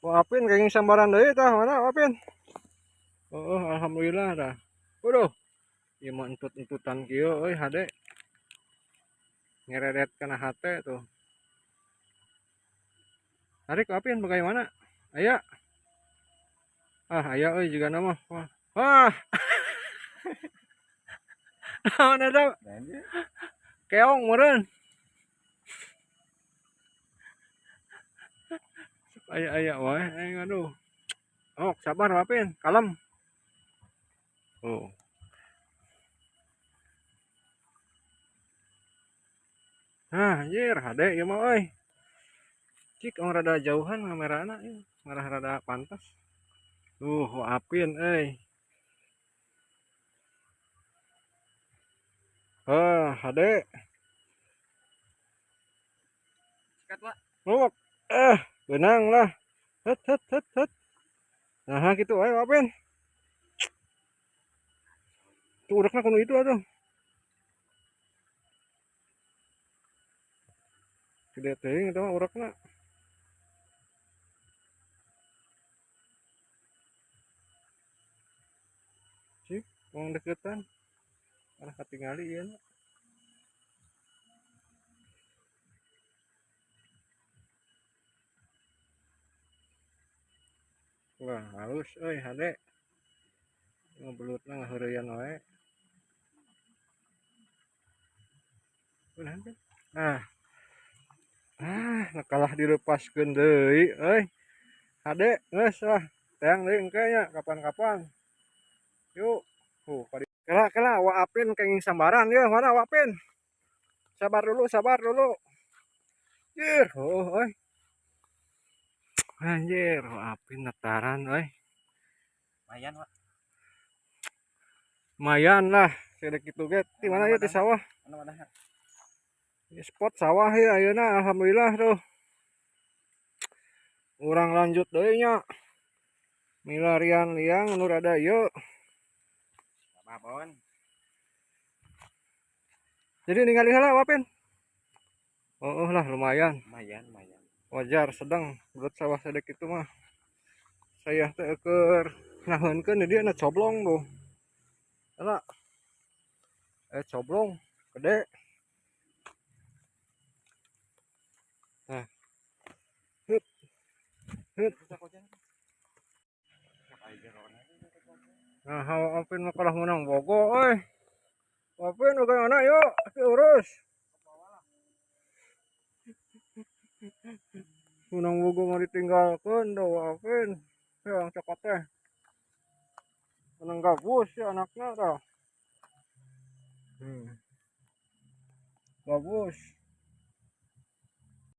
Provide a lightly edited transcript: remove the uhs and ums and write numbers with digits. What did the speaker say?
Wa Apin kenging sambaran deui tah, mana Wa Apin? Oh, alhamdulillah tah. Waduh. Ieu mah entut-entutan kieu euy hade. Ngereret kana hate tuh. Tarik Wa Apin bagaimana? Aya. Ah, aya euy juga nama. Wah. Wah. Naon eta? Keong meureun. Aya-aya wae aing aduh. Oh, sabar Wa Apin, kalem. Oh. Nah, anjir, hade ieu mah euy. Cik orang rada jauhan kamerana ieu, ngarah rada pantas. Tuh, Wa Apin euy. Ah, hade. Sikat, Wak. Luk. Benang lah. Het het het het. Nah, gitu ayo Wa Apin. Tuh urekna kudu itu atuh. Gede teuing eta mah urekna. Cik, wong deketan. Arah katingali ieu na. Wah, halus euy hade. Ngebelutna ngaheureuyan wae. Udah kan? Nah. Ah, nah kalah dilepaskeun deui euy. Hade geus lah. Teang deui engke nya kapan-kapan. Yuk. Kela kela Wa Apin kenging sambaran yeuh, mana Wa Apin? Sabar dulu, sabar dulu. Jir, oh euy. Anjir, Wa Apin netaran euy. Lumayan, Wak. Lumayan lah, sedek kitu ge. Di mana ya di sawah? Mana mana? Di spot sawah ya ayeuna alhamdulillah tuh. Urang lanjut deui nya. Milarian liang nu rada ieu. Babon. Jadi ningali heula Wa Apin. Oh, oh lah lumayan. Lumayan, lumayan. Wajar sedang belut sawah sedek itu mah. Saya teh keur naheunkeun di dieu na coblong tuh. Heula. Coblong gede. Nah. Hut. Hut. Nah, Wa Apin mah kalah menang bogo euy. Wa Apin bagaimana yuk, urus. Menang bogo mah ditinggalkeun dah Wa Apin. Yang cokot teh. Menang gabus ya anaknya tah. Gabus.